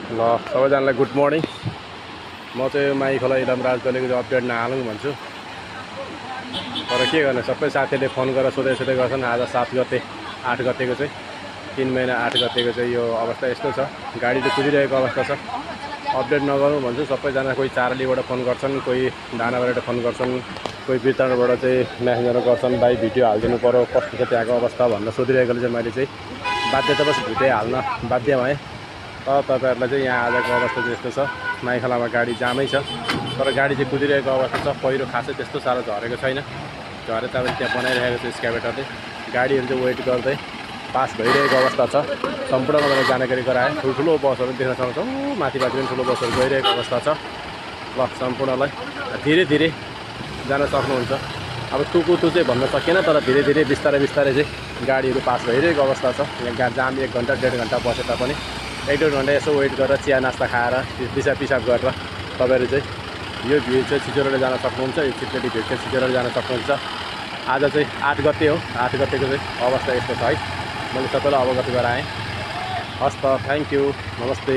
ल सबैजनालाई good morning. म चाहिँ माई खोला इलाम राजदलीको अपडेट नहालौँ भन्छु, तर के गर्ने, सबै साथीहरूले फोन गरेर सोधै गर्छन्। आज 7 गते 8 गतेको चाहिँ 3 महिना 8 गतेको चाहिँ यो अवस्था यस्तो छ, गाडी चाहिँ कुदिरहेको अवस्था छ। अपडेट नगरौँ भन्छु सबैजना। कोही चारलीबाट फोन गर्छन्, कोही डानाबाट फोन गर्छन्, कोही बिरताबाट चाहिँ म्यासेन्जर गर्छन्, भाइ भिडियो हालिदिनु पऱ्यो, कस्तो छ त्यहाँको अवस्था भनेर सोधिरहेकोले चाहिँ मैले चाहिँ बाध्यतावश भिडियो हाल्न बाध्य भएँ। तर तपाईँहरूलाई चाहिँ यहाँ आजको अवस्था चाहिँ यस्तो छ, माइखलामा गाडी जामै छ, तर गाडी चाहिँ कुदिरहेको अवस्था छ। पहिरो खासै त्यस्तो साह्रो झरेको छैन, झरे तपाईँ त्यहाँ बनाइरहेको छ स्क्याभेटरले। गाडीहरू चाहिँ वेट गर्दै पास भइरहेको अवस्था छ। सम्पूर्ण मैले जानकारी गराएँ। ठुल्ठुलो बसहरू देख्न सक्छौँ, माथि पनि ठुलो बसहरू गइरहेको अवस्था छ। ल सम्पूर्णलाई धीरे धीरे जान सक्नुहुन्छ। अब टुकु चाहिँ भन्न सकिएन, तर धीरे धीरे बिस्तारै चाहिँ गाडीहरू पास भइरहेको अवस्था छ। यहाँ जाम 1 घन्टा 1.5 घन्टा बसे तापनि 1-1.5 घन्टा यसो वेट गरेर चिया नास्ता खाएर पिसाब गरेर तपाईँहरू चाहिँ यो भिड चाहिँ छिचोरेर जान सक्नुहुन्छ। यो चित्रेटी भिड चाहिँ छिचोरेर जान सक्नुहुन्छ। आज चाहिँ 8 गते हो, 8 गतेको चाहिँ अवस्था यस्तो छ है। मैले सबैलाई अवगत गराएँ। हस् त, थ्याङ्क यू, नमस्ते।